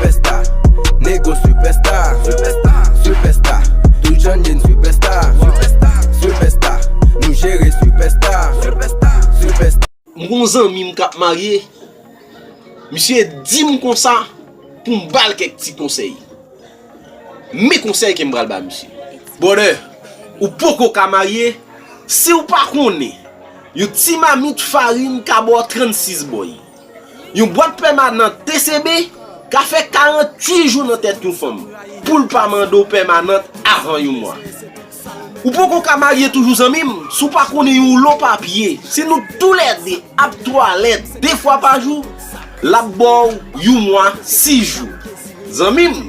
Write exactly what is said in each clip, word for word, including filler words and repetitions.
Sipèsta, nego sipèsta, sipèsta, sipèsta, tout jan n ye n sipèsta, sipèsta, sipèsta, nou jere sipèsta, sipèsta, sipèsta. M gon zanmi m k ap marye, misye di m konsa pou m ba l kèk ti konsèy. Men konsèy ke m pral ba misye. Brother, ou poko ka marye si w pa konnen yon ti mamit farin ka ba w trannsis bòy. Yon bwat pèmanant T C B ka fè karannwit jou nan tèt yon fanm pou l pa mande w pèmanant avan yon mwa. Ou poko ka marye toujou zanmi m si w pa konnen yon lo papye. Si nou toulède ap twalèt de fwa pa jou, l ap ba w yon mwa sis jou. Zanmi m,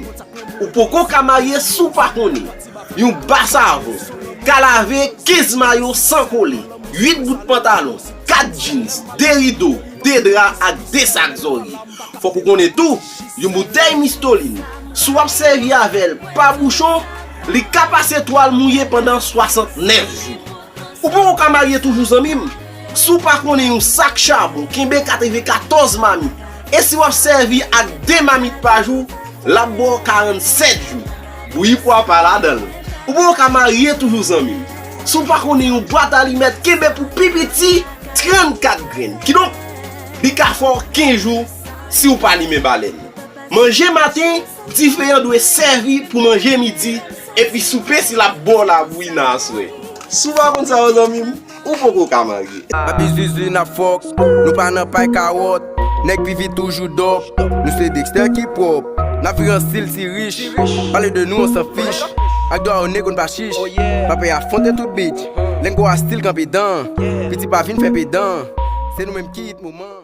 ou poko ka marye si w pa konnen yon ba savon ka lave kenz mayo san kole, uit bout pantalon, kat jeans, de rido, de dra ak de sak zòrye. Fòk ou konnen tou, yon boutèy mistolin, si w ap sèvi avè l pa bouchon, li ka pase twal mouye pandan swasantnèf jou. Ou poko ka marye toujou zanmi m si w pa konnen yon sak chabon kenbe katrevenkatòz mamit. E si w ap sèvi ak de mamit pa jou, l ap ba w karannsèt jou. Bouyi pwa pa ladan l. Ou poko ka marye toujou zanmi m si w pa konnen yon bwat alimèt kenbe pou pi piti trannkat grenn. Kidonk, li ka fè w kenz jou si w pa limen balèn. Manje maten, dife an dwe sèvi pou manje midi, epi soupe si l ap ba w labouyi nan aswè. Si w pa konn sa yo zanmi m, ou poko ka marye. Papi Zuzu n ap fòk, nou pa nan pay kawòt. Nèg vivi toujou dòp, nou se Dexter ki pwòp. N ap viv an stil si rich, pale de nou on s'en fiche. Ak dwa yo nego n pa chich. Papi afwonte tout bitch, lè n gwo a stil kanpe dan. Piti pa vin fè pedan, se nou menm ki hit moman.